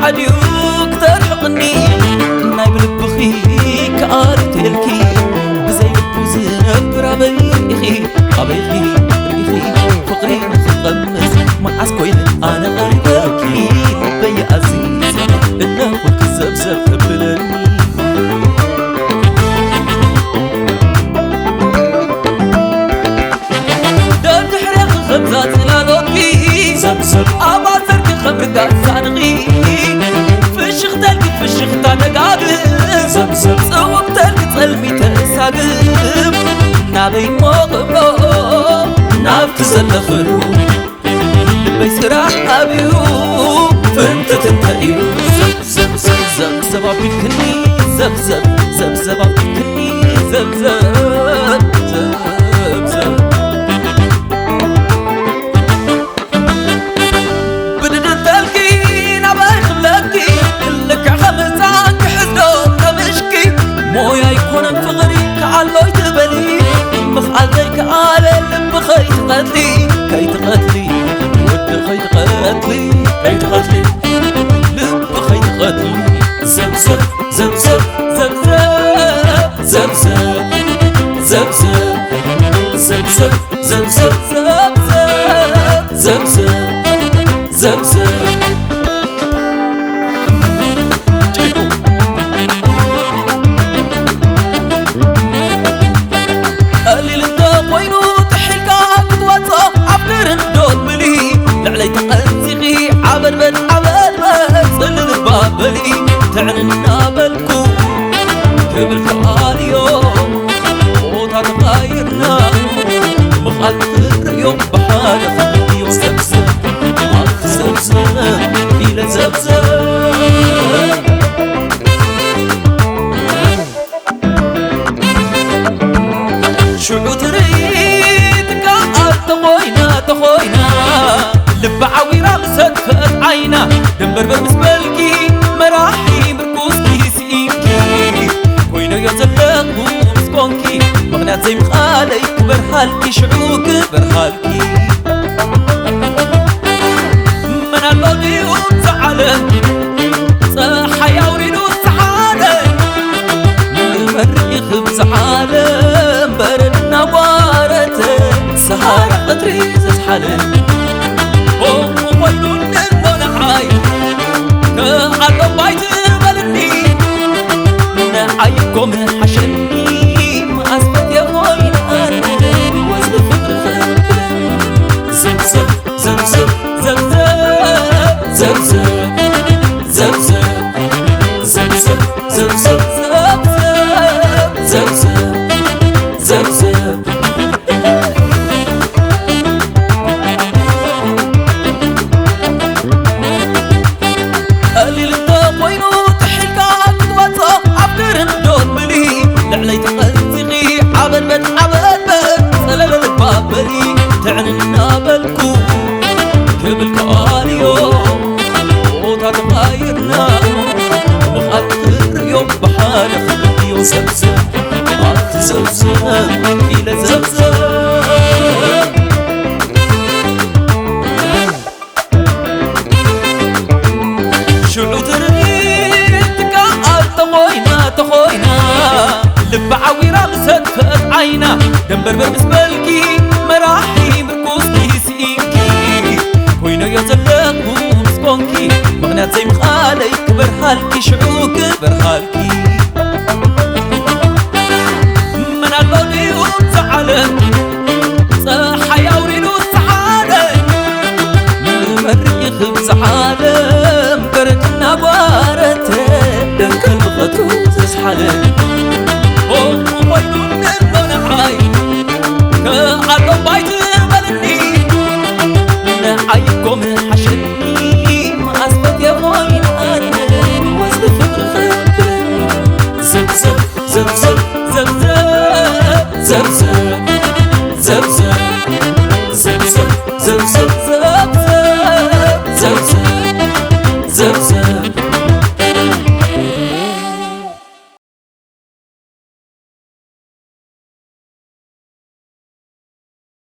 ኣድዩ ክተርሕቕኒ ናይ ብልብኺ ክኣርተልኪ ብዘይ ልቡ ዝነብር ኣበይ ርኢኺ ኣበይኺ ርኢኺ ፍቕሪ ንኽቐምስ መዓስ ኮይነ ኣነ ቀሪበኪ ልበይ ኣዚዘ እነኹልኪ ዘብዘብ ተብለኒ ደድሕሬኺ ከምዛ ጽላሎትኪ ዘብዘብ ኣባሰርኪ ከም ርጋጽ ሳንኺ ፍሽኽተልኪ ፍሽኽታ ደጋግም ዘብዘብ ጽውብተልኪ ጸልሚ ተሳግም ናበይ ሞቕብሎ ናብቲ ዘለኽሉ ልበይ ስራሕ ኣብዩ ፍንትት እንተ እዩ ዘብዘብ ኣቢልክኒ ዘብዘብ ዘብዘብ ኣቢልክኒ ዘብዘብ ዘብዘብ ብድድተልኪ ናባይ ክብለኪ ልክዕ ከም ህፃን ክሕዝዶ ከምሽኪ ሞያ ኣይኮነን ፍቕሪ ከኣሎይ ትበሊ ምኽኣል ዘይከኣለ ልቢ ከይትቐትሊ ከይትቐትሊ ወዲ ከይትቐትሊ ከይትቐትሊ ልቢ ከይትቐትሊ ዘብዘብ ዘብዘብ ዘብዘብ ዘብዘብ ዘብዘብ ዘብዘብ ዘብዘብ ዘብዘብ ዘብዘብ ዘብዘብ ቀሊል እንተኾይኑ ጥሒልካ ክትወጾ ኣብ ግርን ዶ ትብሊ ልዕለይ ተቐንዚኺ ዓበድበድ ዓበድበድ ጽልል እባ በሊ ትዕንና በልኩ ክብል ከኣልዮ ቦታ ተቓይርና ምቓል ክትርእዮ ብሓደ ክትርእዮ ዘብዘብ ኣብቲ ዘብዘብ ኢለ ዘብዘብ ሽዑ ትርኢት ከኣ ተኾይና ተኾይና ልቢ ዓዊራ ምስ ሰጥፈት ዓይና ደንበርበር ምስ በልኪ መራሒ ምርኩስኪ ስኢንኪ ኮይነዮ ዘለኹ ምስ ኮንኪ ምኽንያት ዘይምኽኣለይ ክበርሃልኪ ሽዑ ክበርሃልኪ መን ኣሎ ድዩ ዝዓለም ፀሓይ ኣውሪዱ ዝሓለ ንመሪኽ ብዝዓለም በረድ እናጓረተ ሰሃራ ቀትሪ ዘዝሓለ ከምኡ ኮይኑ እንዶ ንዓይ ከኣሎ ባይ ትበልኒ ንዓይ እኮ ምሓሸኒ መኣስ ፈትየ ኮይነ ኣነ ወዝቢ ፍቅሪ ዘብዘብ ዘብዘብ ዘብዘብ ዘብዘብ ዘብዘብ ዘብዘብ ዘብዘብ ዘብዘብ ዘብዘብ ቀሊል እንተኾይኑ ትሒልካ ክትወጾ ኣብ ግርን ዶ ትብሊ ልዕለይ ተቐንዚኺ ዓበድበድ ዓበድበድ ጸለለ ልባ በሊ ትዕንና በልኩ ክብል ከኣልዮ ቦታ ተቐይርና ብቓል ክትርእዮ ብሓደ ክትርእዮ ዘብዘብ ኣብቲ ዘብዘብ ኢለ ዘብዘብ ሽዑ ትርኢት ከኣ ተኾይና ተኾይና ልቢ ዓዊራ ምስ ሰጥፈት ዓይና ደንበርበር ምስ በልኪ መራሒ ምርኩስኪ ስኢንኪ ኮይነዮ ዘለኹ ምስ ኮንኪ ምኽንያት ዘይምኽኣለይ ክበርሃልኪ ሽዑ ክበርሃልኪ መን ኣሎ ድዩ ዝዓለም ፀሓይ ኣውሪዱ ዝሓለ ንመሪኽ ብዝዓለም በረድ እናጓረተ ደንከል ብቐትሩ ዘዝሓለ ከምኡ ኮይኑ እንዶ ንዓይ ከኣሎ ባይ ትበልኒ ንዓይ እኮ ምሓሸኒ መኣስ ፈትየ ኮይነ ኣነ ወዝቢ ፍቅሪ ኸብለኒ ዘብዘብ ዘብዘብ